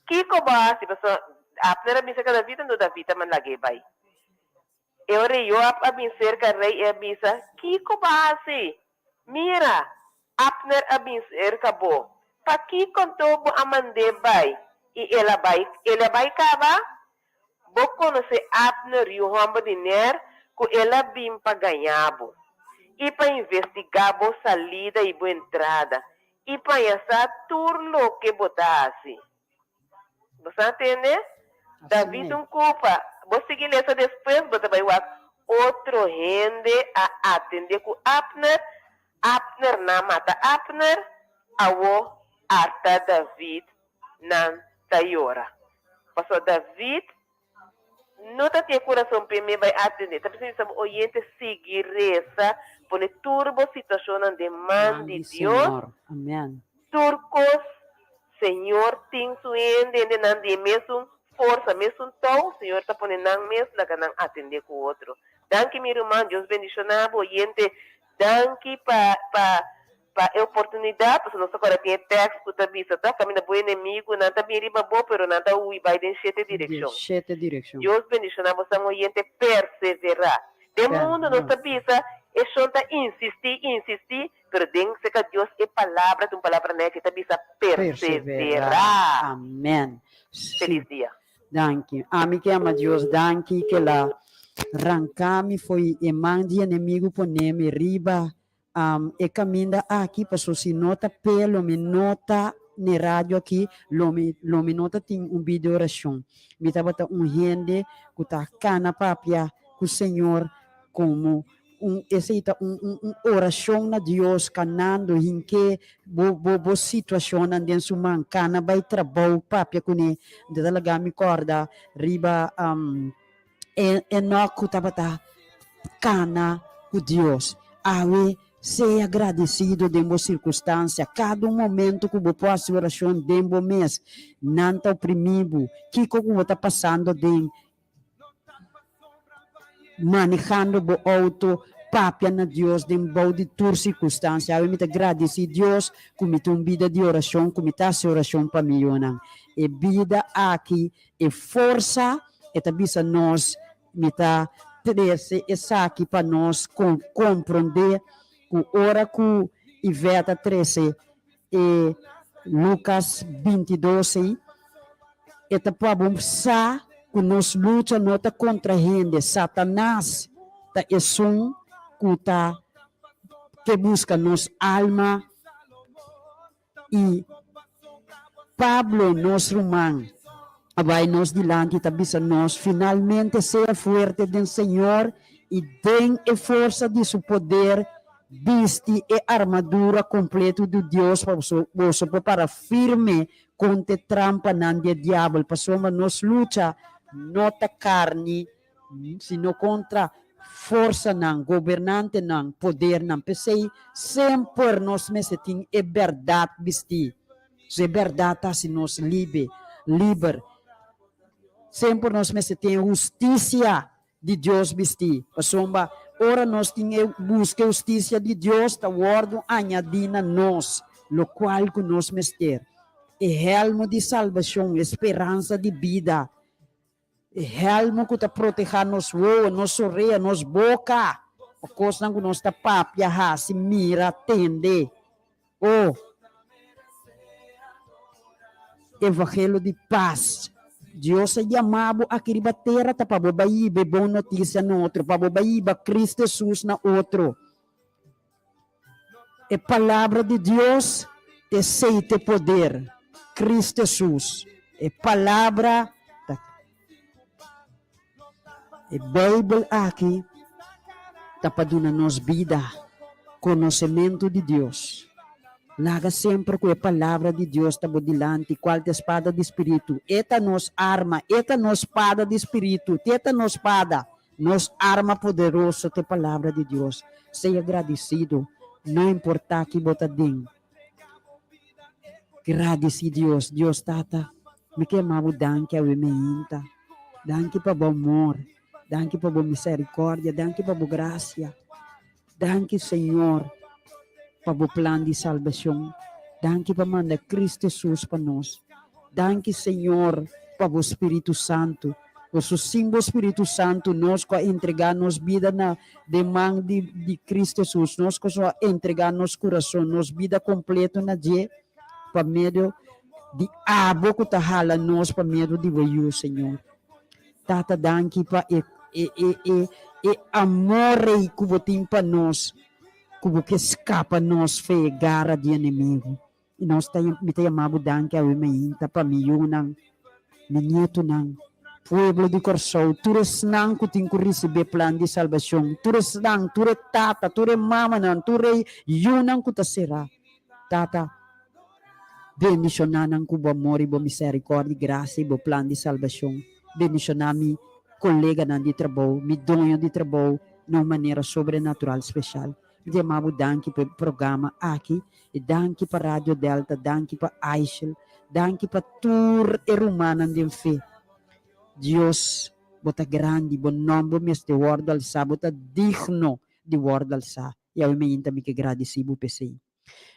Kiko bo a hasi? Pasobra Abner a bin serka David, anto David a manda lag'é bai. E ora ei Joab a bin serka rei i a bisa, Kiko bo a hasi? Mira, Abner a bin serka bo. Pakiko anto bo a mand'é bai? I el a bai, el a bai kaba? Bo konosé Abner, yu hòmber di Ner, ku el a bin pa gañá bo, i pa investigá bo salida i bo entrada, i pa haña sa tur loke bo ta hasi. Bo sa tende? David un kupa. Bo sigui lesa despues, bo ta bai wak otro hende a atendé ku Abner, Abner nan mata Abner, awo ata David nan ta yora. Pasobra David no ta tin e kurason p'e me bai atendé. Ta p'esei mi sa bo oyente sigui resa, pone tur bo situashonnan den man Man di di Dios. Señor. Amen. Tur kos Señor tin su hende, hendenan di e mesun forsa, mesun tou, Señor ta pone nan mes laga nan atendé ku otro. Danki mi ruman, Dios bendishoná bo oyente. Danki pa pa Pa e oportunidat, pasobra nos ta kòrda tin e tèks ku ta bisa, Ta kaminda bo enemigunan ta bin riba bo, pero nan ta hui bai den shete Den direkshon. shete direkshon. Dios bendishoná bo san oyente perseverá. Den mundu nos ta bisa e shon ta insistí, insistí, pero den serka Dios e palabra ta un palabra nèchi, e ta bisa Perseverá. perseverá. Amèn. Sí. Felis dia. Danki. Ami ke ama Dios danki ke la ranka mi fo'i e man di enemigu pone mi riba E kaminda aki paso si no ta p'e lo mi no ta n'e radio aki, lo mi lo mi no ta tin un bida di orashon. Mi tabata un hende ku ta kana papia ku Señor komo un esei ta un un un orashon na Dios kanando hink'é bo bo bo situashonnan den su man, kana bai trabou papia kuné. Anto ta laga mi kòrda riba E Enoc ku tabata kana ku Dios. Awe, sea gradesido den bo sirkunstansia. Kada un momento ku bo por hasi orashon den bo mes, nan ta oprimí bo. Kiko ku bo ta pasando den manehando bo outo, papia na Dios den bou di tur sirkunstansia. Awe mi ta gradesí Dios ku mi tin un bida di orashon, ku mi ta hasi orashon pa mi yunan. E bida aki E forsa, e ta bisa nos, mi ta trese esaki pa nos komprondé ku ora ku Ivette a trese e Lukas 22 ei, e ta pa bo sa ku nos lucha no ta kontra hende, Satanas ta esun ku ta ke buska nos alma. I Pablo, nos ruman, a bai nos dilanti i ta bisa nos, Finalmente sea fuerte den Señor i den e forsa di su poder, bisti e armadura kompleto di Dios pa boso por para firme kontra e trampanan di e diabel, pasobra nos lucha no ta karni sino kontra forsanan, gobernantenan, podernan. P'esei, semper nos mester tin e bèrdat bistí. So e bèrdat ta hasi nos libe, liber. Semper nos mester tin e hustisia di Dios bistí, pasobra ora nos tin e buska e hustisia di Dios, ta wòrdu añadí na nos lokual ku nos mester, e hèlmu di salbashon, e speransa di bida. E hèlmu ku ta protehá nos wowo, nos orea, nos boka, pa kosnan ku nos ta papia, hasi, mira, tende. O Evangelio di pas. Dios a yama bo aki riba tera ta pa bo bai hiba e bon notisia na otro, pa bo bai hiba Cristo Hesus na otro. E palabra di Dios ta esei ta e poder, Cristo Hesus. E palabra ta E Bijbel aki ta pa duna nos bida, konosementu di Dios. Laga semper ku e palabra di Dios ta bo dilanti, kual ta e spada di spiritu. E ta nos arma, e ta nos spada di spiritu, e ta nos spada. Nos arma poderoso ta e Palabra di Dios. Sea gradisido, no importá ki bo ta den. Gradisí Dios. Dios Tata, mi ke yama bo danki awe meinta. Danki pa bo amor. Danki pa bo misericordia. Danki pa bo gracia. Danki Señor pa bo plan di salbacion. Danki pa manda Cristo Jesus pa nos. Danki Señor pa bo Spiritu Santu. Boso sin bo Spiritu Santu nos ku a entrega nos bida na den man di di Cristo Jesus, nos ku a entrega nos kurason, nos bida kompleto na dje pa medio di abo ku ta hala nos pa medio di bo Yu, Señor. Tata danki pa e e e e e amor ei ku bo tin pa nos, ku bo ke skapa nos fe e gara di enemigu. I nos ta mi ta yama bo danki awe mainta pa mi yunan, mi nietunan, pueblo di Kòrsou, tur esnan ku tin ku risibí e plan di salbashon, tur esnan, tur e tata, tur e mamanan, tur e yunan ku ta será. Tata, bendishoná nan ku bo amor i bo miserikòrdia i grasia i bo plan di salbashon. Bendishoná mi koleganan di trabou, mi doño di trabou na un manera sobrenatural speshal. Mi ta yama bo danki pa e programa aki i danki pa Radio Delta, danki pa Aishel, danki pa tur e rumannan den fe. Dios, bo ta grandi, bo nòmber mester wòrdu alsá, bo ta digno di wòrdu alsá. I awe mainta mi ke gradisí bo p'esei.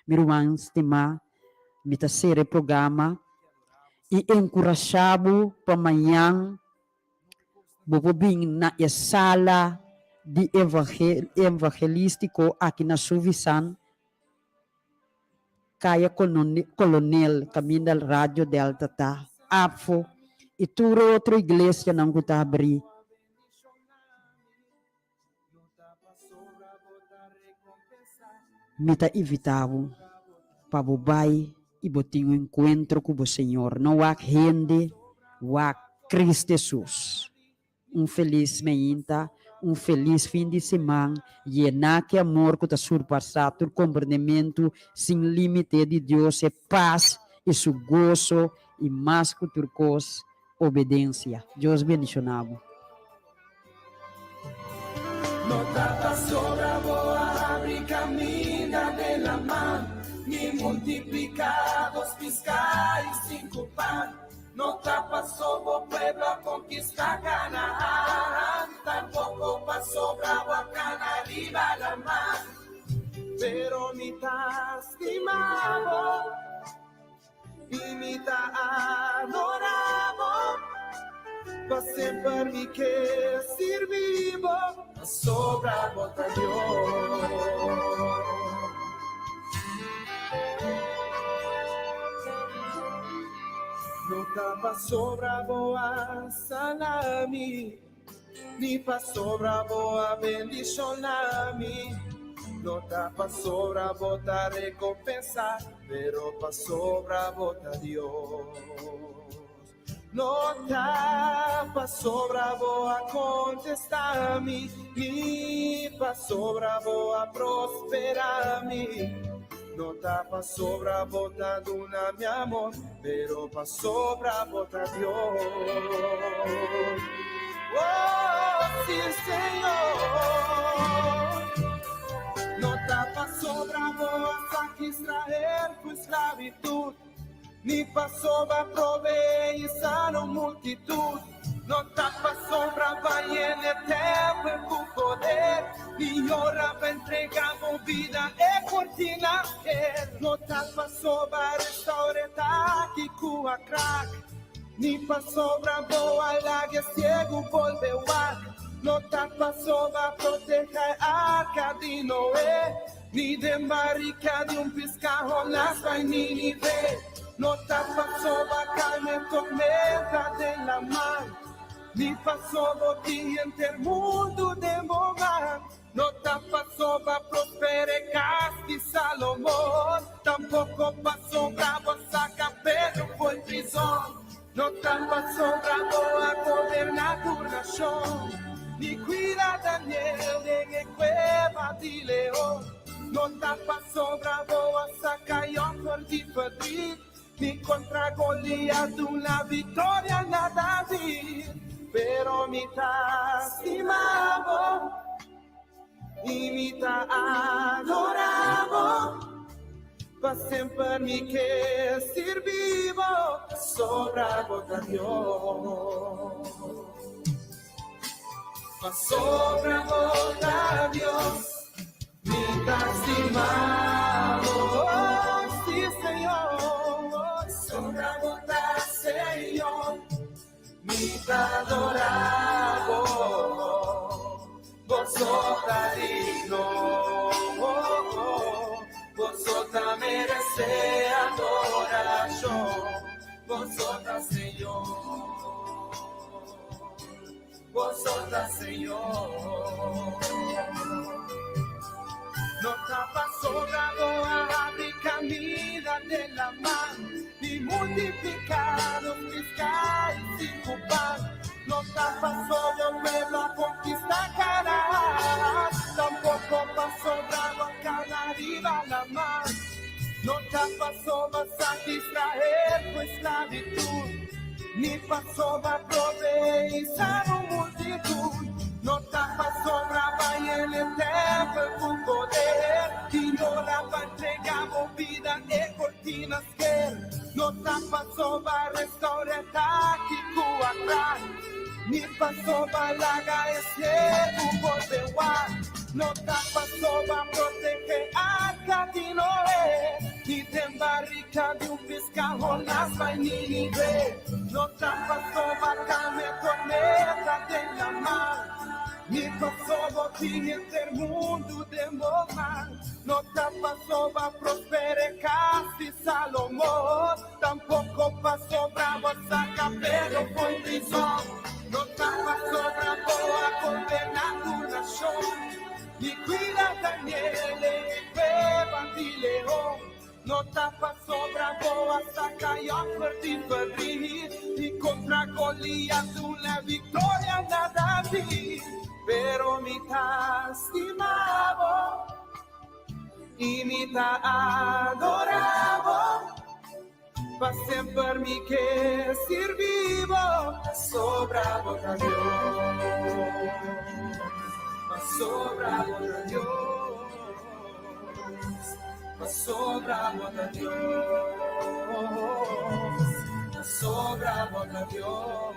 Mi ruman stimá, mi ta sera e programa i enkurashá bo pa mañan bo por bin na e sala di evangelístiko aki na Suvisan, Kaya Kolonel, kaminda Radio Delta ta, APFO i tur e otro iglesianan ku ta abrí. Mi ta invitá bo pa bo bai i bo tin un enkuentro ku bo Señor. No wak hende, wak Cristo Hesus. Un felis meinta, un felis fin di siman, yená ku e amor ku ta surpasá tur komprendementu, sin límite di Dios, e pas i su goso i mas ku tur kos, obedensia. Dios bendishoná bo. No ta pasobra bo a habri kaminda den laman, ni multipliká dos piská i sinku pan. No ta paso bo pueblo a konkistá Kanaan, tampoko pasobra bo a kana riba laman. Pero mi ta stima bo. I mi ta adorá bo, pa semper mi ke sirbi bo, pasobra bo ta Dios. No ta pasobra bo a sana mi, ni pasobra bo a bendishoná mi. No ta pasobra bo ta rekompensá, pero pasobra bo ta Dios. No ta pasobra bo a kontestá mi, ni pasobra bo a prosperá mi. No ta pasobra bo ta duna mi amor, pero pasobra bo ta Dios. Oh, sí, Señor. No ta pasobra bo a saka Israel ku esklabitut, ni pasobra bo a proveé i sana un multitut. No ta pasobra bo a yena e tèmpel ku poder, ni ora bo a entregá bo bida e kortina sker. No ta pasobra bo a restourá taki ku a krak, ni pasobra bo a laga siegu bolbe wak. No ta pasobra bo a protehá e arka di Noé, ni den barika di un piská Jonás bai Nínive. No ta pasobra bo a kalma e tormenta den laman, ni pasobra bo tin henter mundu den bo man. No ta pasobra bo a prosperá e kas di Salomon, tampoko pasobra bo a saka Pedro for di prizòn. No ta pasobra bo a goberná tur nashon, ni kuida Daniel den e kueba di leon. No ta pasobra bo a saka Jòb for di ferdrit, ni kontra Goliat duna viktoria na David. Pero mi ta stima bo i mi ta adorá bo. Pa semper mi ke sirbi bo, pasobra bo ta Dios. Pasobra bo ta Dios, mi ta stima bo, sí, Señor. Pasobra bo ta Señor, mi ta adorá bo. Bo so ta digno, bo so ta meresé adorashon, bo so ta Señor, bo so ta Señor. No ta pasobra bo a habri kaminda den laman, ni multipliká dos piská i sinku pan. No ta pasobra bo pueblo a konkistá Kanaan, tampoko pasobra bo a kana riba laman. No ta pasobra bo a saka Israel ku esklabitut, ni pasobra bo a proveé i sana un multitut. No ta pasobra bo a yena e tèmpel ku poder, i ora bo a entregá bo bida e kortina sker. No ta pasobra bo a restourá e taki ku a krak, ni pasobra bo a laga e siegu bolbe wak. No ta pasobra bo a protehé arka di Noé, ni den barika di un piská Jonás bai Nínive. No ta pasobra bo a kalma e tormenta den laman, ni pasobra bo tin henter mundu den bo man. No ta pasobra bo a prosperá e kas di Salomon, tampoko pasobra bo a saka Pedro for di prizòn. No ta pasobra bo a goberná tur nashon, ni kuida Daniel den e kueba di leon. No ta pasobra bo a saka Jòb for di ferdrit, ni kontra Goliat duna viktoria na David. Pero mi ta stima bo i mi ta adorá bo. Pa semper mi ke sirbi bo, pasobra bo ta Dios. Pasobra bo ta Dios. Pasobra bo ta Dios. Pasobra bo ta Dios.